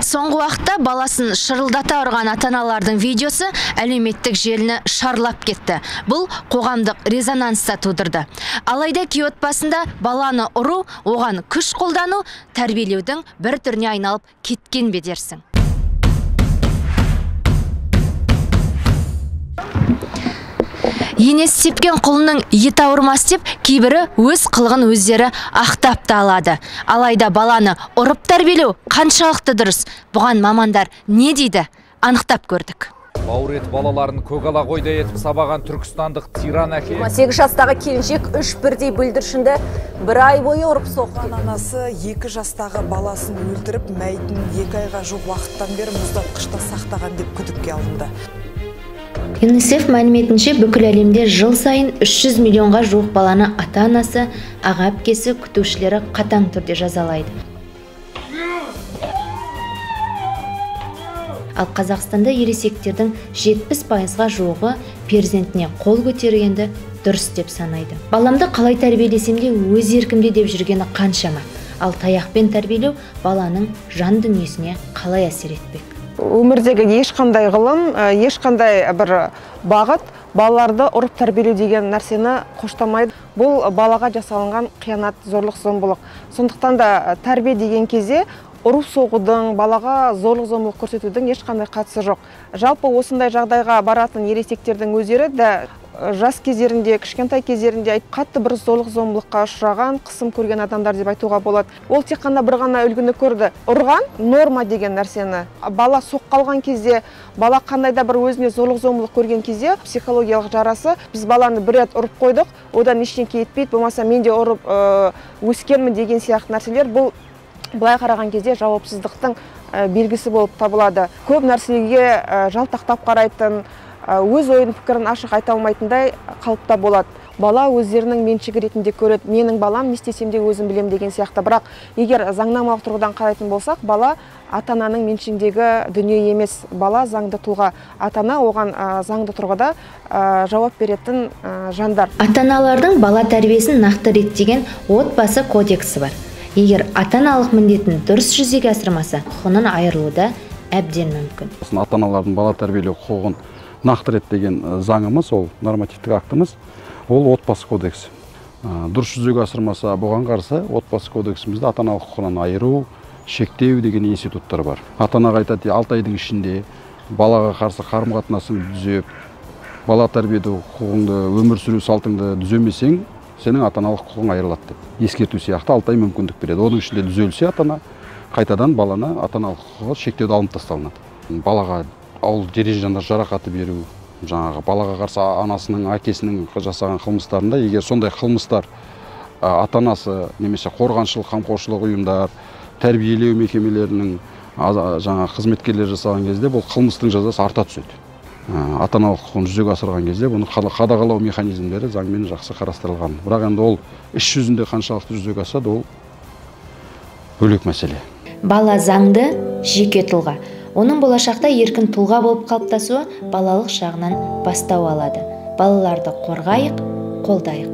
Соңғы уақытта баласын шырылдата ұрған ата-аналардың видеосы әлеуметтік желіні шарлап кетті. Бұл қоғамдық резонанс та тудырды. Алайда кей отбасында баланы ұру, оған күш қолдану тәрбиелеудің бір түріне айналып кеткен бе дерсің. Енесі тепкен құлының еті ауырмас деп кейбірі өз қылығын өздері ақтап та алады. Алайда баланы ұрып тәрбиелеу қаншалықты дұрыс? Бұған мамандар не дейді? Анықтап көрдік. Бауыр ет балаларын көк ала қойдай етіп сабаған түркістандық тиран әке. 8 жастағы келіншек 3 бірдей бүлдіршінді бір ай бойы ұрып соқты. Анасы 2 жастағы баласын өлтіріп, мәйітін 2 айға жуық уақыттан бері мұздатқышта сақтаған деп күдікке алынды. ЮНИСЕФ мәліметінше, бүкіл әлемде жыл сайын 300 миллионға жуық баланы ата-анасы, аға әпкесі, күтушілері қатаң түрде жазалайды. Ал Қазақстанда ересектердің 70%-ға жуығы перзентіне қол көтергенді дұрыс деп санайды. Баламды қалай тәрбиелесем де өз еркімде деп жүргені қаншама. Ал таяқпен тәрбиелеу баланың жан дүниесіне қалай әсер етпек? Өмірдегі ешқандай ғылым, ешқандай бір бағыт балаларды ұрып тәрбиелеу деген нәрсені қоштамайды. Бұл балаға жасалынған қиянат, зорлық, зомбылық. Сондықтан да тәрбие деген кезде ұрып соғудың, балаға зорлық зомбылық көрсетудің ешқандай қатысы жоқ. Жалпы осындай жағдайға баратын ересектердің өздері де жас кездерінде, кішкентай кездерінде қатты бір зорлық зомбылыққа ұшыраған, қысым көрген адамдар деп айтуға болады. Ол тек қана бір ғана үлгіні көрді. Ұрған норма деген нәрсені. Бала соққы алған кезде, бала қандай да бір өзіне зорлық зомбылық көрген кезде психологиялық жарасы, біз баланы бір рет ұрып қойдық, одан ештеңе етпейді, болмаса мен де ұрып өскенмін деген сияқты нәрселер, бұл былай қараған кезде жауапсыздықтың белгісі болып табылады. Көп нәрселерге жалтақтап қарайтын, өз ойын пікірін ашық айта алмайтындай қалыпта болады. Бала өздерінің меншігі ретінде көреді. Менің балам, не істесем де өзім білем деген сияқты. Бірақ егер заңнамалық тұрғыдан қарайтын болсақ, бала ата-ананың меншігіндегі дүние емес. Бала заңды тұлға. Ата-ана оған заңды тұрғыда жауап беретін жандар. Ата-аналардың бала тәрбиесін нақты реттеген отбасы кодексі бар. Егер ата-аналық міндетін дұрыс жүзеге асырмаса, құқығынан айырылуы да әбден мүмкін. Ата-аналардың бала тәрбиелеу құқығын нақты реттеген заңымыз, ол нормативтік актымыз, ол отбасы кодексі. Дұрыс жүзеге асырмаса, бұған қарсы отбасы кодексімізде ата-аналық құқығынан айыру, шектеу деген институттар бар. Ата-анаға айтады, 6 айдың ішінде балаға қарсы қарым-қатынасыңды түзеп, бала тәрбиелеу құқығыңды, өмір сүру салтыңды түземесең, сенің ата-аналық құқығың айырылады деп ескерту сияқты 6 ай мүмкіндік береді. Оның ішінде түзелсе ата-ана, қайтадан баланы ата-аналық құқығы шектеуді алынып тасталынады. Балаға ауыл дереже жарақаты беру, жаңағы балаға қарсы анасының, әкесінің жасаған қылмыстарында, егер сондай қылмыстар ата-анасы немесе қорғаншылық, қамқоршылық ұйымдар, тәрбиелеу мекемелерінің жаңағы қызметкерлері жасаған кезде бұл қылмыстың жазасы арта түседі. Ата-аналық құқығын жүзеге асырған кезде бұны қадағалау механизмдері заңмен жақсы қарастырылған. Бірақ енді ол іс жүзінде қаншалықты жүзеге асады, ол бөлек мәселе. Бала заңды, жеке тұлға. Оның болашақта еркін тұлға болып қалыптасуы балалық шағынан бастау алады. Балаларды қорғайық, қолдайық.